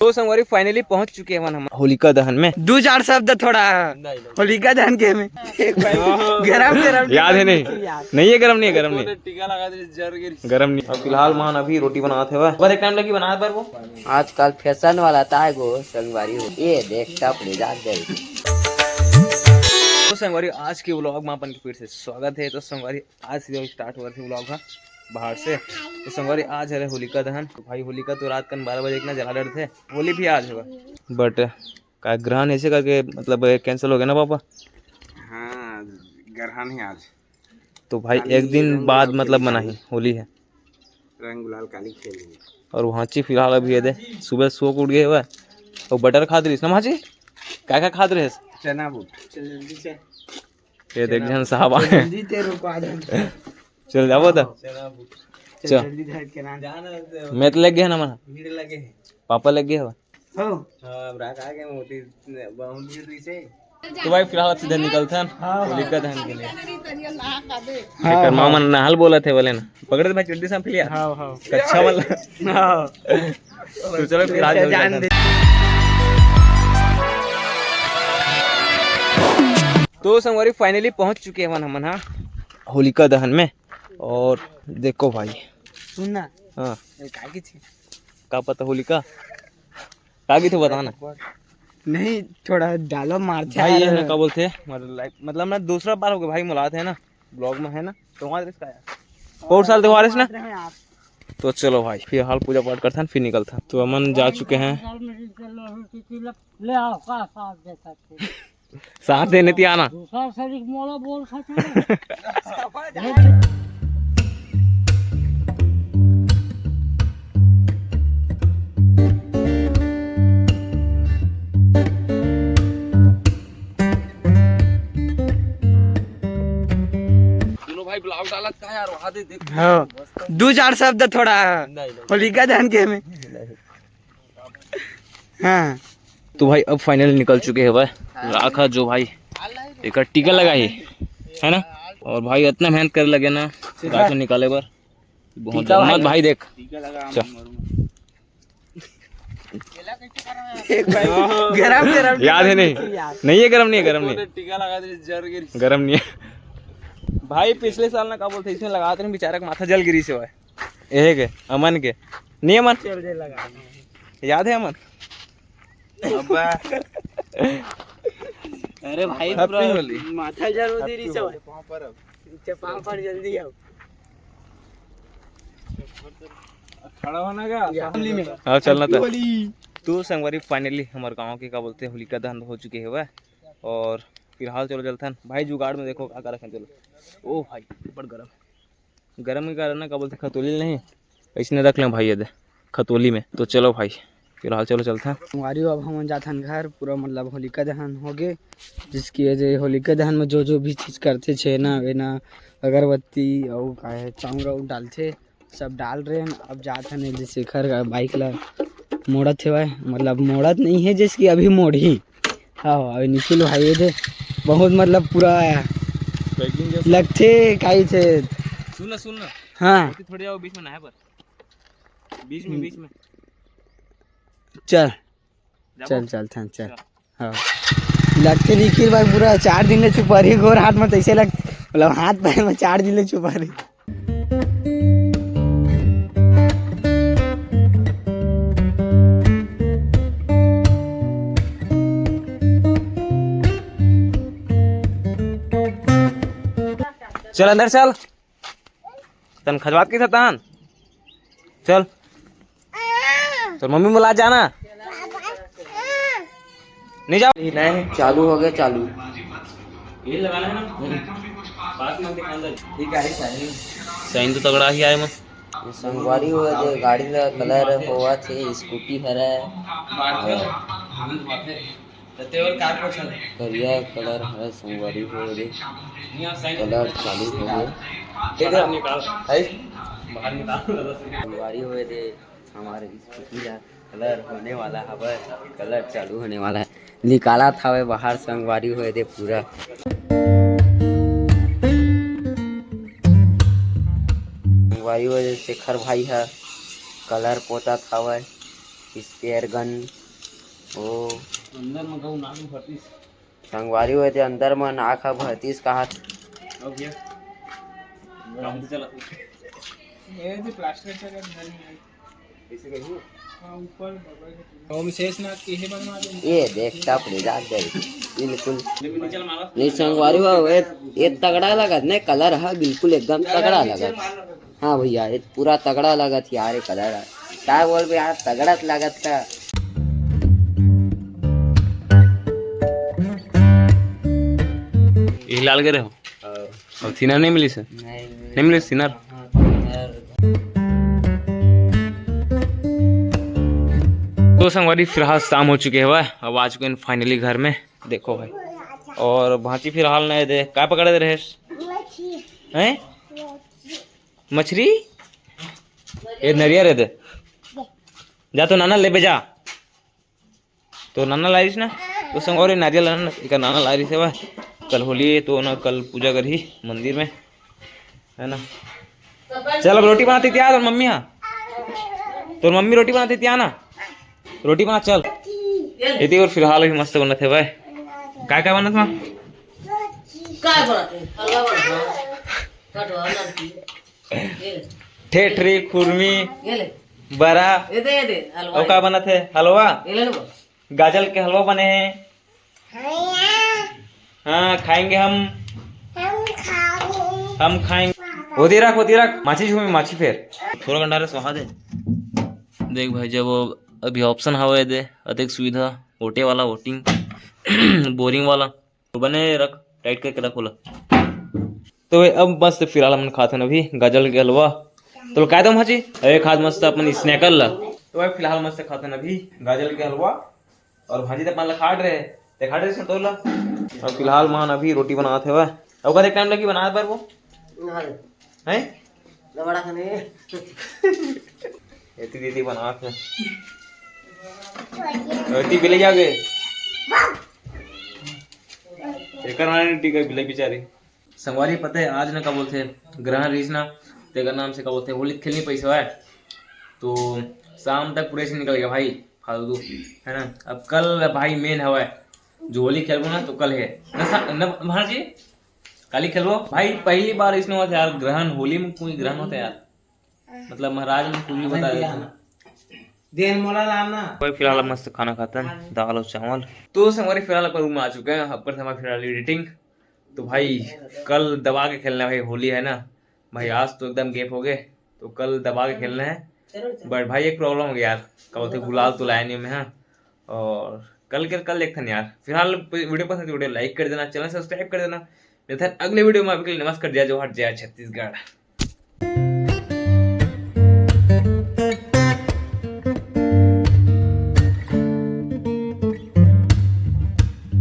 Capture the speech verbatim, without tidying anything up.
तो संगवारी, finally पहुंच चुके हवन हम होलिका दहन में। दू चार शब्द थोड़ा नहीं, नहीं। होलिका दहन के में। एक भाई हाँ। गरम, गरम याद है नहीं? याद। नहीं है, गरम नहीं है, गरम नहीं। टीका लगा दे, जर गिर। गरम नहीं। अब फिलहाल मान अभी रोटी बनात हवय। बस एक टाइम लगी बनात बर वो। आजकल फैशन वाला ताय गो संगवारी हो। ये देख टप ले जात दे। तो संगवारी, आज के व्लॉग में अपन के फिर से स्वागत है। तो संगवारी, आज से स्टार्ट हुआ थे व्लॉग हा बाहर से। तो संगवारी, आज हरे होलिका दहन। तो भाई, होलिका तो रात कन बारह बजे के ना जला डरथे। होली भी आज हवय। बट का ग्रहण ऐसे करके मतलब कैंसिल हो गया ना पापा? हाँ, ग्रहण ही आज। तो भाई, खाली एक दिन रंग बाद गुलाल मतलब खेली मनाही, खाली। होली है। रंग गुलाल काली खेली। और वहाँ ची फिलहाल अभी ये दे, सुबह सो के उठ गए हुआ। और बटर खात रहीस ना माँ जी? क्या क्या खात रहे? चना बूट। ये देख जन साहब आ गए। जल्दी तेरे को आ जाना। चल जाबो तो। चना बूट। चल। जल्दी धर के ना। मैं तो लग गया ना मना। भीड़ लगे है। पापा लग गया हो। हाँ। हाँ, अब रात आ गए, मोती बहुत भीड़ रही से। तो भाई, फिलहाल अब सीधा निकलथन हाँ। होलिका दहन के लिए। हाँ, एकर माँ हाँ। मन नहाल बोलत हे बोले ना, पकड़े तो भाई चड्डी सांप लिया। हाँ, हाँ। कच्छा वाला। हाँ। तो चलो फिर आज अच्छा, जान दे। तो संगवारी, finally पहुंच चुके हैं हमन हा होलिका दहन में। और देखो भाई। सुन ना। हाँ। ये काय की थी? का पता होलिका? का की थी बता ना। नहीं, थोड़ा डालो मार भाई, ये यार। ना का बोलते हैं, मतलब, like, मतलब ना दूसरा बार हो गया भाई मुलाकात है ना, व्लॉग में है ना, तो वहाँ रिस्क आया। और साल त्योहार है ना? तो चलो भाई, फिलहाल पूजा पाठ करथन, फिर निकलथन। तो अमन जा चुके हैं। ले आओ, का साथ दे सकते। साथ देने ती आना। दूसरा शरीक मोला बोल सकते। दोनों भाई ब्लॉग डालत का यार, वहाँ दे देख। हाँ। दू चार शब्द थोड़ा नहीं, नहीं। होलिका दहन के में। हाँ। तो भाई, अब फाइनल निकल चुके हैं भाई। राखा जो भाई, एक टीका लगा ही, है ना? और भाई, इतना मेहनत करे लगे ना, राखा निकाले बर। बहुत टीका जगन्नाथ भाई। भाई देख। टीका लगा, चल। मरूंगा। एक भाई, गरम, गरम याद है नहीं? याद। नहीं है, गरम नहीं है, गरम नहीं। टीका लगा दे, जर गिरी। गरम नहीं है। भाई, पिछले साल ना का बोलते, इसमें लगाते रहे, बेचारा का माथा जल गिरी से भाई। यही के, अमन के। नहीं अमन? चल दे लगा। याद है अमन? अब्बा। अरे भाई, Happy पूरा होली। माथा जर होती रही से भाई। पाँव पर अब। नीचे पाँव पर जल्दी आओ। खड़ा होना का? या। होली में। हाँ, चलना था। Happy होली। तो संगवारी, finally हमारे गांव के का बोलते हैं, होलिका दहन हो चुके हैं वह। और फिलहाल चलो चलथन भाई, जुगाड़ में देखो का का रखें। चलो, ओ भाई, बड़ गरम। गरम के कारण ना का बोलते, खतोली नहीं, ऐसने रख लें भाई, ये दे खतोली में। तो चलो भाई, फिलहाल चलो चलथन। संगवारी हो, अब हमन जाथन घर। पूरा मतलब होलिका दहन हो गे, जिसकी वजह से होलिका दहन में जो जो भी चीज करते, छेना वेना, अगरबत्ती और का है, चाउर डालते, सब डाल रहे हैं। अब जात हन, एदे शेखर का बाइक ला मोड़त हेवय, मतलब मोड़त नहीं है, जैसे कि अभी मोड़ही। हाँ, अभी निखिल भाई एदे बहुत मतलब पूरा Packing जैसा। लगथे काई थे। सुन ना, सुन ना। हाँ। थोड़ी आओ बीच में नहाए पर। बीच में, बीच में। चल। जाबो? चल, चल, थन, चल। चल। हाँ। लगथे निखिल भाई पूरा चार दिन ले छुपा रही, गोर हाथ में तैसे लग, मतलब हाथ पैर में चार दिन ले छुपा रही। चल अंदर चल। तन खजवात की था तन। चल। तो मम्मी बुला जाना। नहीं जाओ। नहीं, चालू हो गया, चालू। ये लगाना है ना? पास में दिखा अंदर। ठीक है, साइन। साइन तो तगड़ा ही आए मन। ये संगवारी हो जे गाड़ी ला कलर होवत हे, स्कूटी हरे। बात है। करिया कलर हरे संगवारी हो रे। कलर चालू हो गए। बाहर निकाल। है? बाहर निकाल। संगवारी हो रे, हमारे स्कूटी का कलर होने वाला हवे, कलर चालू होने वाला है। निकालत हवे बाहर संगवारी हो रे पूरा। संगवारी हो रे, शेखर भाई है, कलर पोतत हवे। Spare gun. ओ अंदर में गऊ नाक में भरतीस। संगवारी हो, ते अंदर में नाक ह भरतीस कहा। अब भैया, काम तो चला। ये जो प्लास्टर का घर है। हाँ, ऊपर बगल में। ओम शेषनाग के हे बनवा दे। ये देख, टप ले जात दे। बिल्कुल। नहीं, संगवारी हो, ये, ये तगड़ा लगत ने, कलर ह बिल्कुल एकदम तगड़ा लगत। हाँ भैया, ये पूरा तगड़ा लगत यार, ये कलर ह। का बोलबे यार, तगड़ा लगत का। ये लाल करे हो? और थिनर नहीं मिली से? नहीं, नहीं मिले सिनर। तो संगवारी, फिलहाल शाम हो चुके हवय, अब आ चुके हैं फाइनली घर में। देखो भाई, और भांची फिलहाल नहीं दे, का पकड़े दे रहेस? हैं? मछरी। ये नरियर है दे, जा तो नाना लेबे जा। तो नाना लाइस ना, तो संगवारी नारियल ना, एकर नाना लाइस हे बा। कल होली हे, तो ना कल पूजा करही मंदिर में, है ना। चल, अब रोटी बनाते तिया तोर मम्मी हा, तोर मम्मी रोटी बनाते तिया ना, रोटी बना चल। एती और फिलहाल अभी मस्त बनत हे भाई। काय काय बनत हे? काय बनत हे? हलवा बनत हे। कटवा नमकीन। ये ले। ठेठरी, खुरमी, ये ले। बरा। ये दे, ये दे, हलवा। अउ का बनत हे? हलवा। ये ले लो। गाजर के हलवा बने हे। हाँ, खाएंगे हम। हम खाएंगे। हम खाएंगे। ओदी रख, ओदी रख। माछी छू में माछी फेर। थोड़ा गंडा रे, स्वाहा दे। देख भाई, जब वो अभी ऑप्शन हवे दे, अतेक सुविधा, वोटे वाला, वोटिंग, बोरिंग वाला, तो बने रख, टाइट करके रख ओला। तो भाई, अब मस्त फिलहाल हमन खात हन अभी गाजर के हलवा। तो काय दम हाजी? अरे, खात मस्त अपन स्नैकर ला। तो भाई, फिलहाल मस्त खात हन अभी गाजर के हलवा। और भाजी तो अपन ला खाट रहे, ते खाट रहे तोला। और फिलहाल मान अभी रोटी बनात हे। अउ कतेक टाइम लगी बनात बर वो? हैं? लबड़ा खाने। एती दीदी बनात हे। एती बिले जागे। एकर माने टीका बिले बेचारी। संगवारी पता है, आज ना का बोलते, ग्रहण रहीस ना, तेकर नाम से का बोलते, होली खेलनी पैसा है, तो शाम तक पूरे से निकल गया भाई, फालतू, है ना। अब कल भाई मेन हवा है, जो होली खेलबो ना, तो कल है ना, सा-, न, हाँ जी, काली खेलबो भाई। पहली बार इसने हुआ था यार, ग्रहण होली में कोई ग्रहण होता है यार, मतलब महाराज ने कुछ भी बता देता ना। देन मोला लाना। कोई फिलहाल मस्त खाना खाते हैं, दाल और चावल। तो संगवारी फिलहाल अपन रूम में आ चुके हैं, अपन से हमारी फिलहाल एडिटिंग। तो भाई, कल दबा के खेलना है भाई, होली है ना भाई, आज तो एकदम गैप हो गए, तो कल दबा के खेलना है। बट भाई, एक प्रॉब्लम हो गया यार, का बोलते, गुलाल तो लाया नहीं मैं, हाँ। और कल के कल देखते हैं यार। फिलहाल वीडियो पसंद है तो वीडियो लाइक कर देना, चैनल सब्सक्राइब कर देना। मिलते हैं अगले वीडियो में, अभी के लिए नमस्कार, जय जोहार, जय छत्तीसगढ़।